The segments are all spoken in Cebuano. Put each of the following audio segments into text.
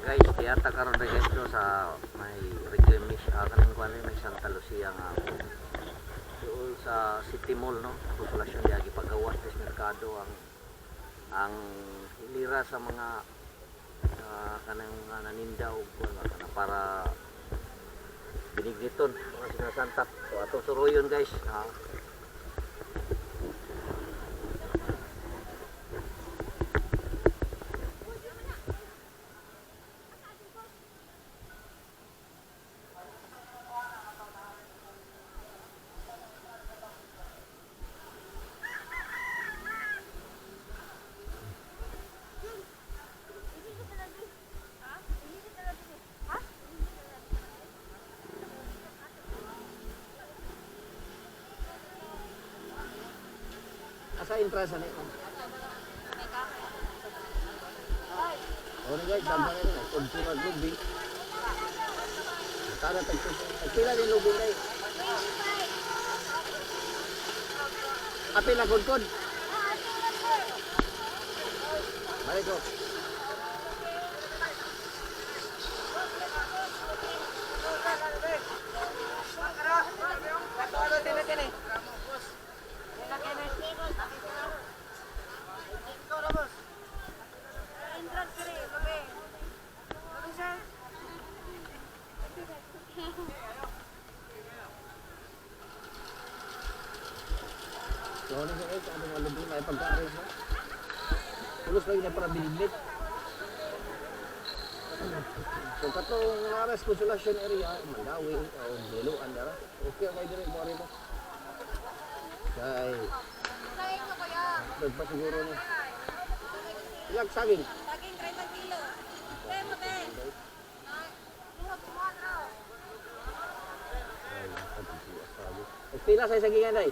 Guys, tiyata karon ra, guys, no, sa may reclamation, kanang kuan, may Santa Lucia nga dool sa City Mall, no, Consolacion diya gipagawas sa merkado ang hilira sa mga kanang mga naninda og kuan ba, kanang para binigniton mga Semana Santa. So atong suruyon, guys. Asa entrance ani? Oh, guys, daghan na ni kung lubi. Tara, tagpila din lubi, guys? Apil na kudkod. Balik ko. Entrance diri, gabi. Gabi, sir. So, ano siya, guys, ano mga lubi, may pagka-arrange na. Pulos lagi na para binignit. So, katong Laras Consolacion area, Mandawi, o Liloan, dara. Okay, kay diri mo mo. Kay, Saging ko, kuya. pa siguro ni. Ilang saging? Saging 30 kilo. Be, mo be. Duha kumuha raw. Ay, pila sa sagingan ay?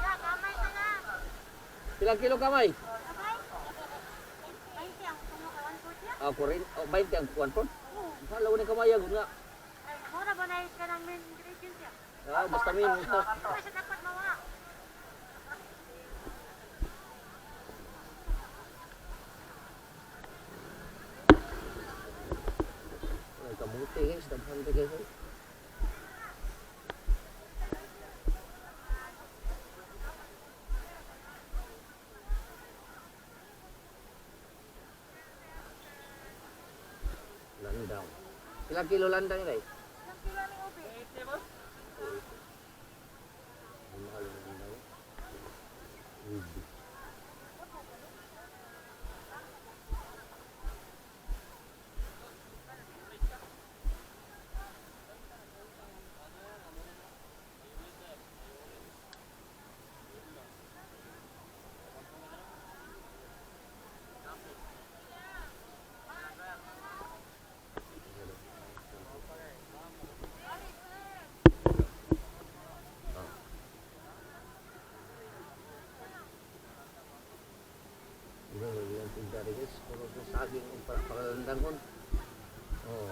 Ya, kamay ka na. Ilang kilo kamay? Kamay? 20 ang kuno ka 140. Ah, 40, oh, 20 ang kuwan po. Halaw ni kamay agud nga. Ay, mura ba na ka ng main ingredients ya? Ah, basta min. Ito siya dapat mawa. Ay, kamuti, guys, daghan pa, guys. Eh. Landang. Ilang kilo landang yun ay? Ilang kilo ni ube? Ang mahal ng landang. Ubi. Iba ilang tinda rin, guys. Puro sa saging o para palalandangon. Oh.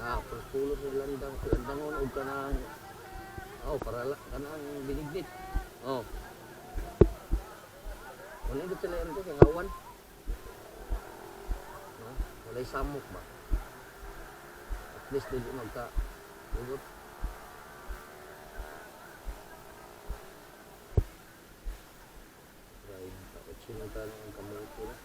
Ah, pulo sa landang, landangon o kanang, oh, para kanang binignit. Oh. Wala ito sila ito kay hawan. No? Walay samok ba? At least dili magka ugot. Right, takot sila ang kamuti na.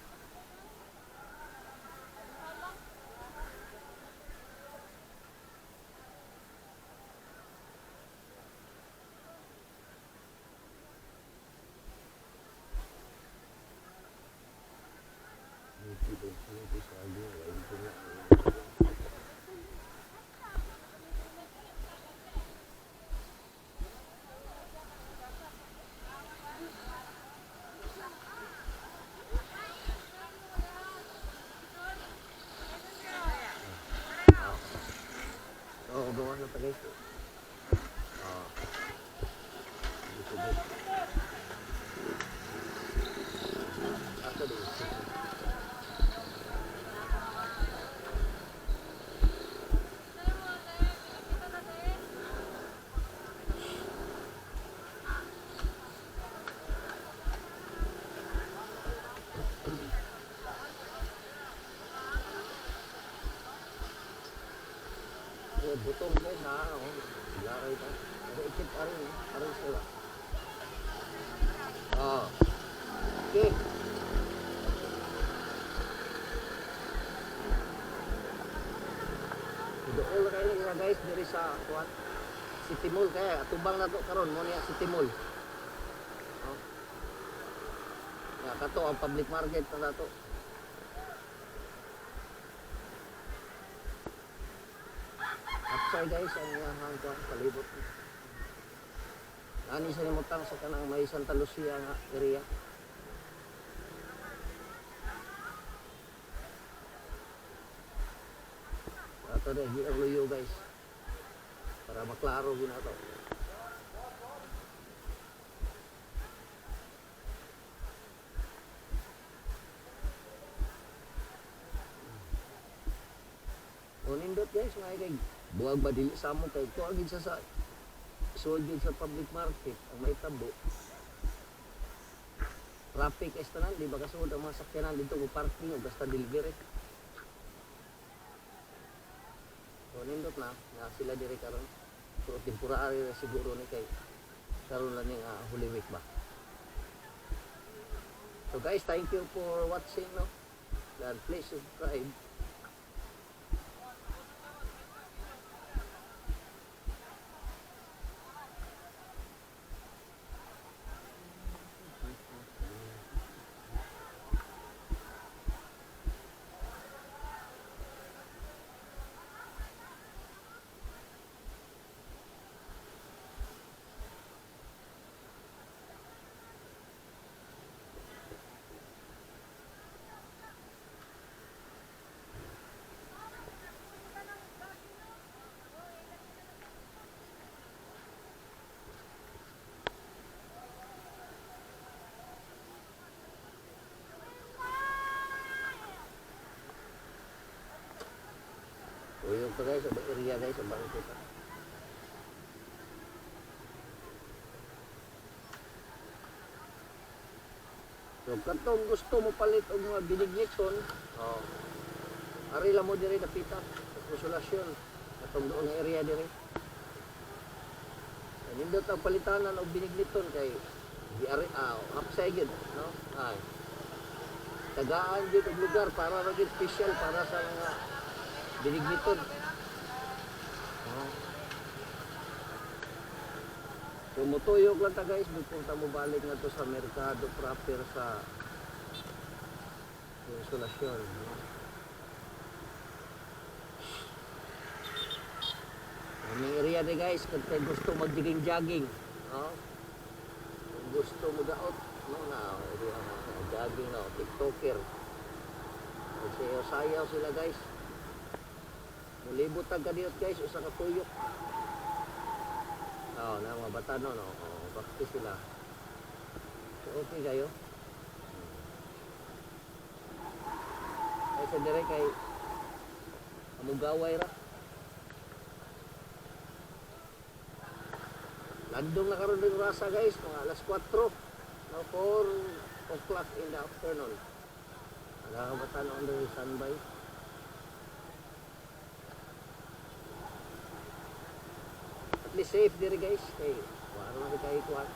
Muti ba yung muti sa aging, wala yung tunga. Oo, gawa na pa, guys. Ah. Dito, guys. Ito din. Oh, butong guys ha. Oh. Laray ta. Pero ikit arin, arin sila. Oh. Okay. Dool kayo nila guys diri sa kuan City Mall, kaya atubang na to karon mo niya City Mall. Oh. Ya kato ang public market na to. Upside guys ang iyang kuan palibot. Ani sa nimutang sa kanang may Santa Lucia nga area. Ato na, luyo guys. Para maklaro gina to. O nindot guys, mga kay buwag ba dili sa mo kay kuha gid sa sulod gid sa public market ang may tabo. Traffic is tanan, di ba kasulod ang mga sakyanan dito ko parking o basta delivery. So nindot na nga sila diri karon. So temporary ra siguro ni kay karon lang ning Holy Week ba. So guys, thank you for watching, no. And please subscribe. Uyog pa guys, sa area guys, sa bangko pa. So katong gusto mo palit og mga binigniton, oh. Ari lang mo diri dapita sa Konsolasyon, katong doon nga area diri. Nindot ang palitanan og binigniton kay di ari hapsay gyud, no? Ay. Tagaan gyud og lugar para ra gyud special para sa mga binigniton. Oh. So mutuyog lang ta guys before ta mo balik nga to sa merkado proper sa Konsolasyon, no? Aming area ni guys, kung kayo gusto mag-jogging-jogging, no? Kung gusto mo daot, no, na area na jogging, no, TikToker. Sayaw-sayaw sila guys. Mulibot ang kadiyot guys, usa ka tuyok. Oh, na mga bata no, no. Oh, bakti sila. So okay kayo. Ay sa dire kay amugaway ra. Landong na karon rin rasa guys, mga alas 4. No, 4 o'clock in the afternoon. Nakakabata na under standby. At least safe diri guys kay wala na kay kuan.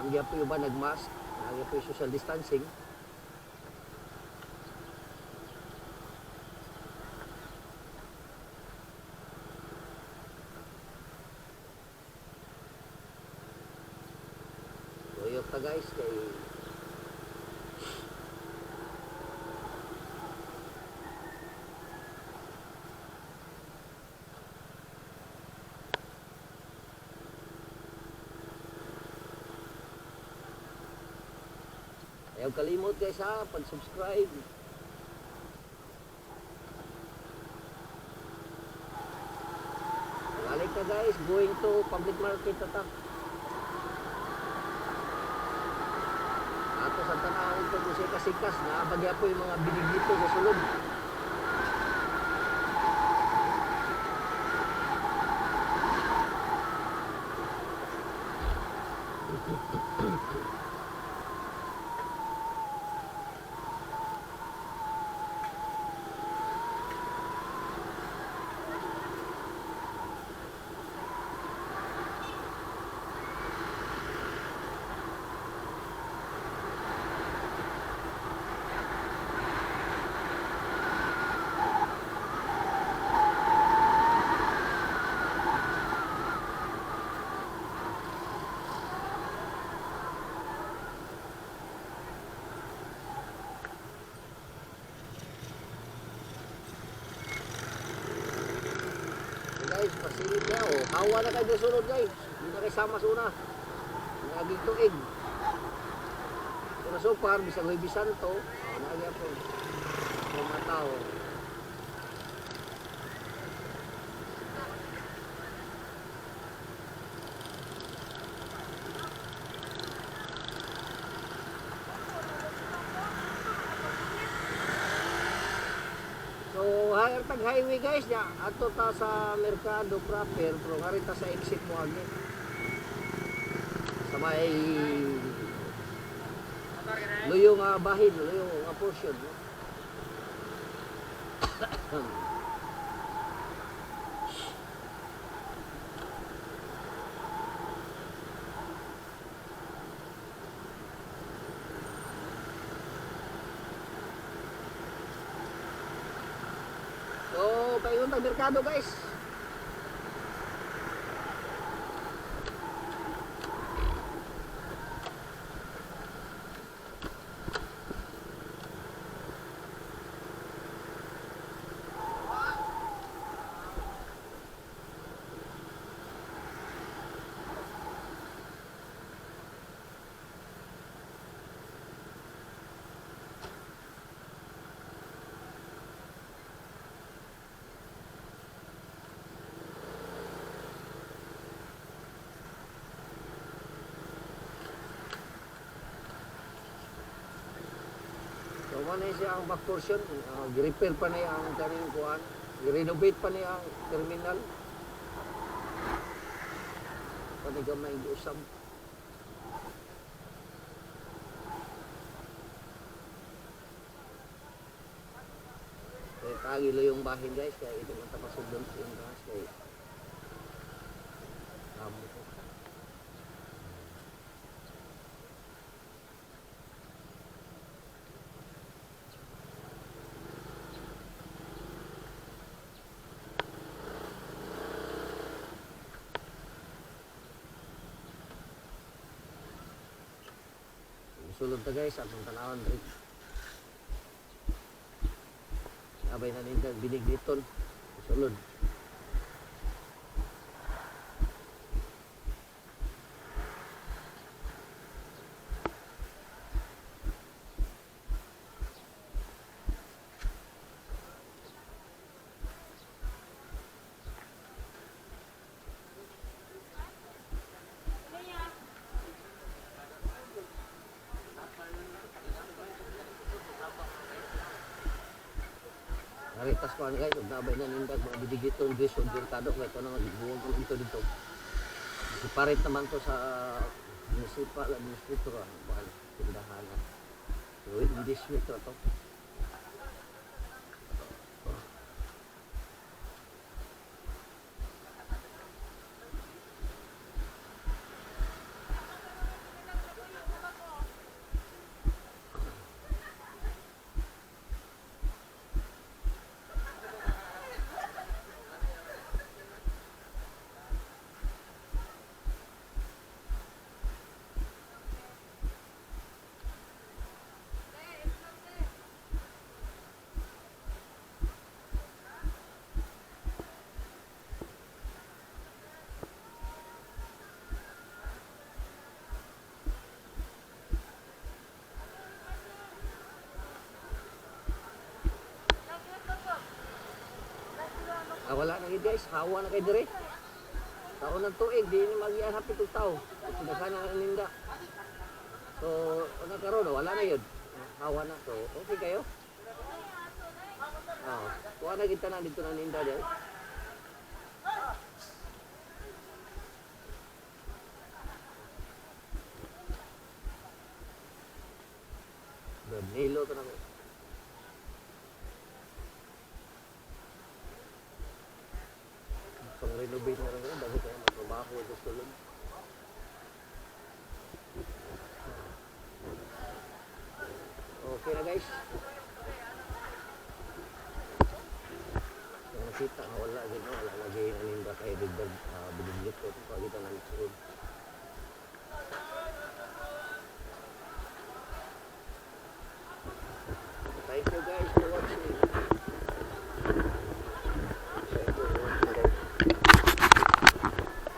Ang gyapon yung ba nagmask, ang gyapon yung social distancing. Tuyok ta guys kay ayaw kalimot guys ha, pag-subscribe. Balik ka guys, going to public market ta. Ato sa tanawon ito kung sikas-sikas, naabagya po yung mga binig dito sa sulod. Guys, pasilip niya. Oh. Hawa na kayo sa sulod, guys. Hindi na kayo sama sa una. Naging tuig. Pero so far, bisag Huwebes Santo, oh, naagya po. Yung mga tao. So, tag highway guys, ya, ato ta sa merkado proper, pero ngari ta sa exit mo agi. Sa may luyo nga bahin, luyo nga portion. No? So, paingon tag merkado guys. So, mo na siya ang back portion, gi-repair pa niya ang kaning kuan, gi-renovate pa niya ang terminal. Pati gamay giusab. Kaya kagilo yung bahin guys, kaya ito man tapasudon yung gas kay amo ko. Sulod ta guys, atong tanawan diri. Abay na ninda binig dito. Sulod. Naritas ko ano guys, ug nabay na ninda mga binig dito guys, ug merkado kay ko na magbuwag ko dito dito. Separate naman to sa municipal administrator ah, bahal tindahan na. So, this week to. Ah, wala na kayo guys, hawa na kayo dire. Taon ng tuig, di na magian hapit og tao. Daghan na ninda. So, una karon wala na yun. Hawa na. So, okay kayo? Ah, kuha na kita na dito na ninda diyan. Danilo to na ko. Pang renovate na rin bago tayo magtrabaho sa sulod. Okay na, guys. Kung nakita nga wala gid, no, wala lagi naninda kay bigdag, binigit ko pagita na.